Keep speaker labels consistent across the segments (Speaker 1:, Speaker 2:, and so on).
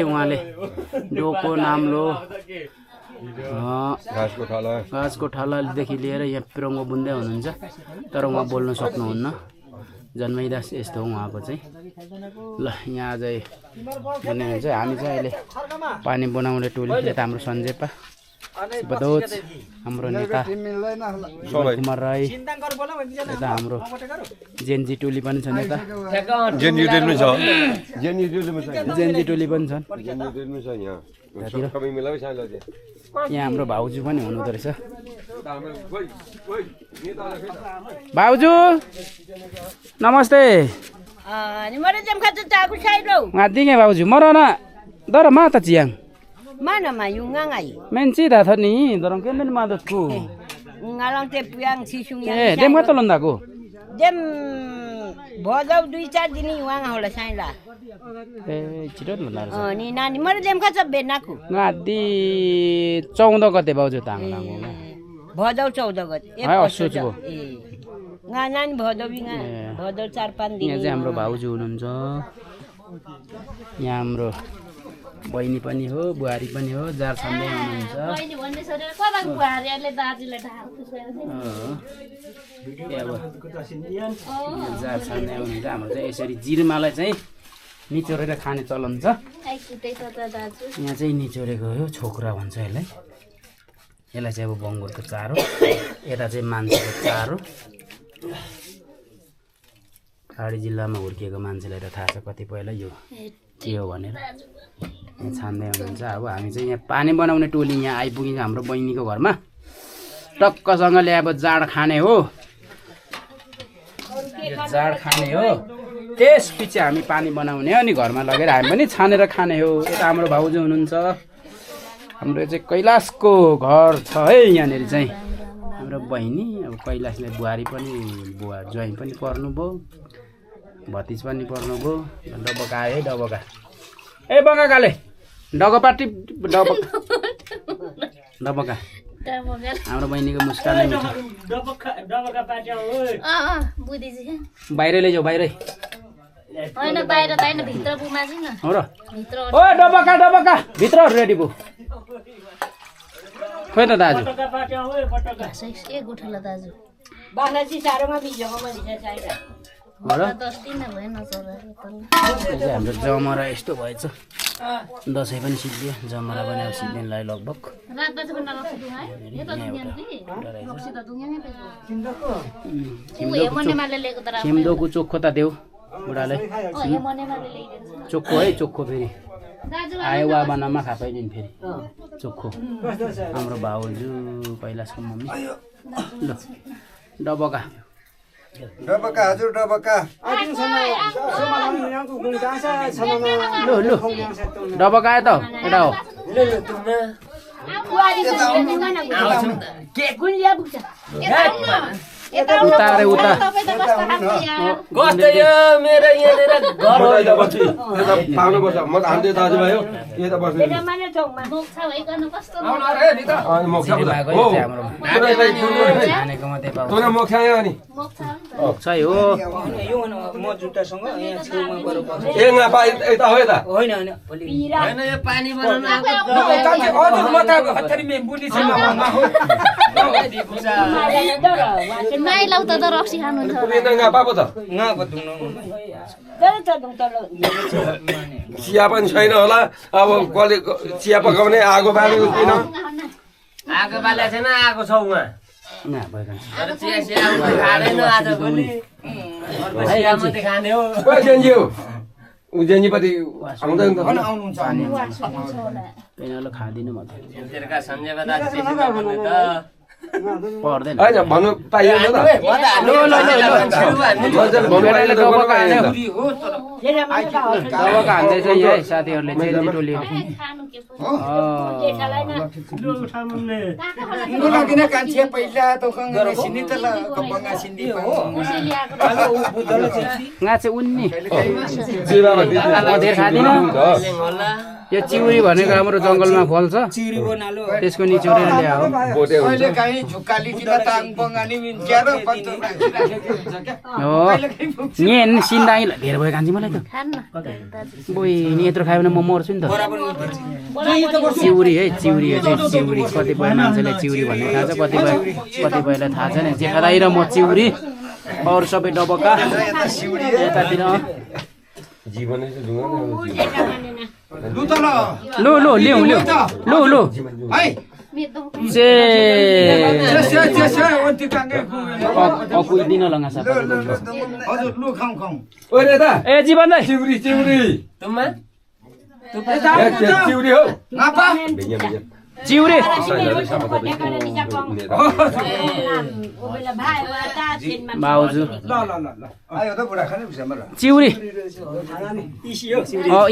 Speaker 1: उहाँले डोको नाम्लो गाछको ठालादेखि लिएर यहाँ पिरङ्गो बुन्दै हुनुहुन्छ तर उहाँ बोल्न सक्नुहुन्न जन्मैदास यस्तो हो उहाँको चाहिँ ल यहाँ अझै भन्नुहुन्छ हामी चाहिँ अहिले पानी बनाउने टोली यता हाम्रो सञ्जेपा बदोच हाम्रो नेता कुमार राई यता हाम्रो जेनजी टोली पनि छन् यता जेनजी टोली पनि छन् यहाँ हाम्रो भाउजू पनि हुनुहुँदो रहेछ भाउजू नमस्ते दिगे भाउजू मरना दर मा त चियाङ
Speaker 2: Mana mayu ngangai?
Speaker 1: Menci dah thani, dorong kemen madutku.
Speaker 2: Ngalang te piang sisung yang.
Speaker 1: Dem kata londaku.
Speaker 2: Dem bodau 2-4 dini uang hola sain lah.
Speaker 1: Cidot benar.
Speaker 2: Ni nani mana dem kata benaku.
Speaker 1: Ngadi 14 gate bauju tang langu.
Speaker 2: Bodau 14 gate.
Speaker 1: Hai osuj bo.
Speaker 2: Nganan bodau binga. Bodau 4-5 dini.
Speaker 1: यहाँ चाहिँ हाम्रो भाउजू हुनुहुन्छ यहाँ हाम्रो बहिनी पनि हो बुहारी पनि हो जार छन्दै हुनुहुन्छ
Speaker 3: बहिनी भन्ने छोडेर कता बुहारीले दाजुले ढाल्छ
Speaker 1: जार छन्दै हुनुहुन्छ हाम्रो चाहिँ यसरी जिर्मालाई चाहिँ निचोरेर खाने चलन छ यहाँ चाहिँ निचोरेको हो छोक्रा भन्छ यसलाई यसलाई चाहिँ अब बङ्गुरको चारो यता चाहिँ मान्छेको चारो पहाडी जिल्लामा हुर्किएको मान्छेलाई त थाहा छ कतिपयलाई यो के हो भनेर छान्दै हुनुहुन्छ अब हामी चाहिँ यहाँ पानी बनाउने टोली यहाँ आइपुग्यौँ हाम्रो बहिनीको घरमा टक्कसँगले अब जाँड खाने हो यो जाँड खाने हो त्यसपछि हामी पानी बनाउने अनि घरमा लगेर हामी पनि छानेर खाने हो यता हाम्रो भाउजू हुनुहुन्छ हाम्रो चाहिँ कैलाशको घर छ है यहाँनिर चाहिँ हाम्रो बहिनी अब कैलाशले बुहारी पनि बुवा ज्वाइँ पनि पर्नुभयो भतिज पनि पर्नुभयो डबका आयो है डबका ए बङ्गाकाले डगपाटी डबका हाम्रो बहिनीको मुस्कान बाहिर लैजाऊ बाहिरै हो र ओ डबका डबका भित्र रेडी भयो खोइ त दाजु हाम्रो जमरा यस्तो भएछ दसैँ पनि सिद्धियो जमरा पनि अब सिद्धिनलाई लगभग खिम्दोको चोखो त देऊ बुढालाई चोखो है चोखो फेरि आयो वा बनामा खापाइदिनु फेरि चोखो हाम्रो भाउजू कैलाशको मम्मी ल डबका
Speaker 4: डबका हजुर डबका
Speaker 1: लु लु डबका आयो त यता हो उता रे उता
Speaker 5: कस्तो यो मेरो यहाँनिर घर हो यो बच्ची यता पाउनु पर्छ म त हान्दै दाजुभाइ हो यता बस्नु
Speaker 3: मोक्छा भइकन कस्तो
Speaker 5: अनि मोक्छा
Speaker 1: भएको चाहिँ हाम्रो खानेको मात्रै पाउँछ
Speaker 5: तँ मोक्छा यहाँ नि
Speaker 1: मोक्छै हो
Speaker 6: यो म जुत्तासँग यहाँ छेउमा गएर बस्छु
Speaker 5: ए नापा यता हो यता
Speaker 6: होइन होइन
Speaker 5: हैन यो पानी बनाउन आएको
Speaker 6: हजुर म त हतरी मे बुढी छैन
Speaker 3: नाइ लाउ त रक्सी खानु छ
Speaker 5: नगा पापो त
Speaker 6: ngapa दुङ
Speaker 5: चिया पनि छैन होला अब कसले चिया पकाउने आगो बालेको किन
Speaker 7: आगो बालेको छैन आगो छ उहाँ
Speaker 1: ना भइरहन्छ
Speaker 7: तर चिया चिया खाँदैन आज भोलि चिया मात्रै खाने हो
Speaker 5: कोही जेन्जी हो उ जेन्जीपट्टि आउँदैन त
Speaker 6: आउनुहुन्छ
Speaker 1: पेनालो खादिनु म त
Speaker 7: तेरका सञ्जयमा दाजु त्यसै भन्नु त
Speaker 1: पर्दैन
Speaker 5: हैन भन्नु पाइएन त
Speaker 1: डबका हान्दैछ यहाँ साथीहरूले जेन्जी टोलीले
Speaker 6: लागिन कान्छे पहिला त कंगरा सिन्दी त कपंगा सिन्दी हो
Speaker 1: ngace unni
Speaker 5: जीवामा
Speaker 1: धेर खादिन
Speaker 7: होला
Speaker 1: यो चिउरी भनेको हाम्रो जङ्गलमा फल्छ
Speaker 6: चिउरी बनालो
Speaker 1: त्यसको निचोरेर ल्याए हो
Speaker 5: बोटे हुन्छ
Speaker 6: कहिले काहीँ झुक्काली किन ताङ बङ्गाली मिन्च्याएर पत्तो राखिराखेको हुन्छ क्या
Speaker 1: हो नि सिन्दाङ धेरै भयो कान्छी मलाई त
Speaker 3: खान न दाजु
Speaker 1: बोइ नि यत्रो खायो भने म मर्छु नि त
Speaker 6: बराबर
Speaker 1: चिउरी है चिउरी यो चाहिँ चिउरी कतिपय मान्छेलाई चिउरी भन्ने थाहा छ कतिपयलाई थाहा छैन जेठादाई र म चिउरी अरू सबै डबका यतातिर
Speaker 5: जीवनै चाहिँ ढुङ्गा
Speaker 6: लु त ल
Speaker 1: लु लु ल्याउँ ल्याउँ लु लु
Speaker 6: है
Speaker 1: से
Speaker 6: ओन्ती काङ्गे
Speaker 1: अकुल दिन लङ्गा सापा
Speaker 6: हजुर लु खाउँ खाउँ
Speaker 5: ओ रेता
Speaker 1: ए जीवन दाइ
Speaker 5: चिउरी चिउरी
Speaker 7: तुम्मा
Speaker 5: चिउरी हो
Speaker 6: नापा
Speaker 5: भैया भैया
Speaker 1: चिउरी बाउजू
Speaker 6: ल ल ल ल
Speaker 4: आयो त बुढा खाने बिषयमा ल
Speaker 1: चिउरी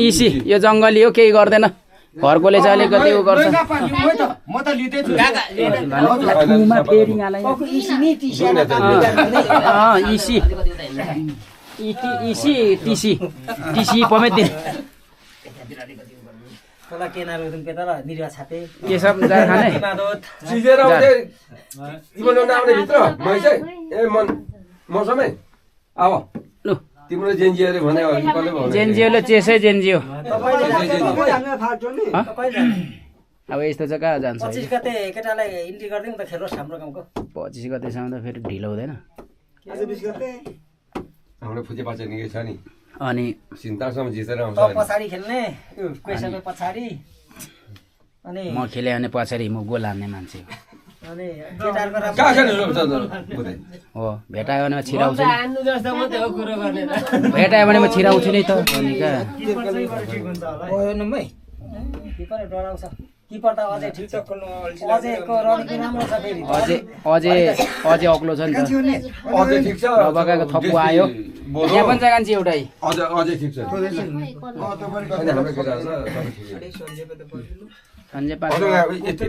Speaker 1: इसी यो जङ्गली हो केही गर्दैन घरकोले चाहिँ अलिकति उ गर्छ
Speaker 6: म त लिँदै छु
Speaker 1: इसी इसी टिसी टिसी पमेदिन
Speaker 7: तला केनारो तुम के तला निरवा छापे
Speaker 1: के सब जा खाने
Speaker 5: सिजेर आउँदै तिम्रो नआउने भित्र मै चाहिँ ए मन मसँगै आव
Speaker 1: लु
Speaker 5: तिम्रो जेन्जियोले भने हो कि कसले भन्यो
Speaker 1: जेनजिओले चेसै जेनजिओ
Speaker 7: तपाईले
Speaker 1: अब यस्तो चाहिँ कहाँ जान्छ
Speaker 7: 25 गते केटालाई इन्ट्री गर्दिन त खेलोस् हाम्रो गाउँको
Speaker 1: 25 गतेसम्म त फेरि ढिलो हुँदैन
Speaker 5: हाम्रो फुचे पाचे निकै छ नि
Speaker 1: अनि
Speaker 5: चिन्तासम्म जितेर आउँछ
Speaker 7: त पछाडी खेल्ने यो क्वेसनको पछाडी अनि
Speaker 1: म खेल्यो भने पछाडि म गोल हान्ने मान्छे हो
Speaker 7: अनि केटाहरुको राम्रो
Speaker 5: कहाँ छैन लोक बुझे
Speaker 1: हो भेटायो भने म छिराउँछु नि
Speaker 7: हान्नु जस्तो मात्रै हो कुरो गर्ने त
Speaker 1: भेटायो भने म छिराउँछु नि त अनि कहाँ
Speaker 7: किपर डराउँछ किपर त अझै ठिक छ अझैको रनिङ राम्रो छ फेरि
Speaker 1: अझै अग्लो छ नि त
Speaker 5: अझै ठिक छ
Speaker 1: डबकाको थप्पु आयो यहाँ पनि जगान्छ एउटै
Speaker 5: अझै ठिक छ होइन हाम्रो केटा छ सबै ठिक छ
Speaker 1: सन्जय पास
Speaker 5: म यति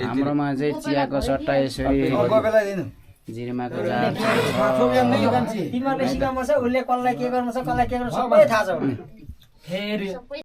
Speaker 1: हाम्रोमा चाहिँ चियाको सट्टा यसरी
Speaker 4: बेला दिनु
Speaker 1: जिरिमाको जात
Speaker 7: तिमीहरूले सिकाउनु छ उसले कसलाई के गर्नु छ कसलाई के गर्नु सबै थाहा छ फेरि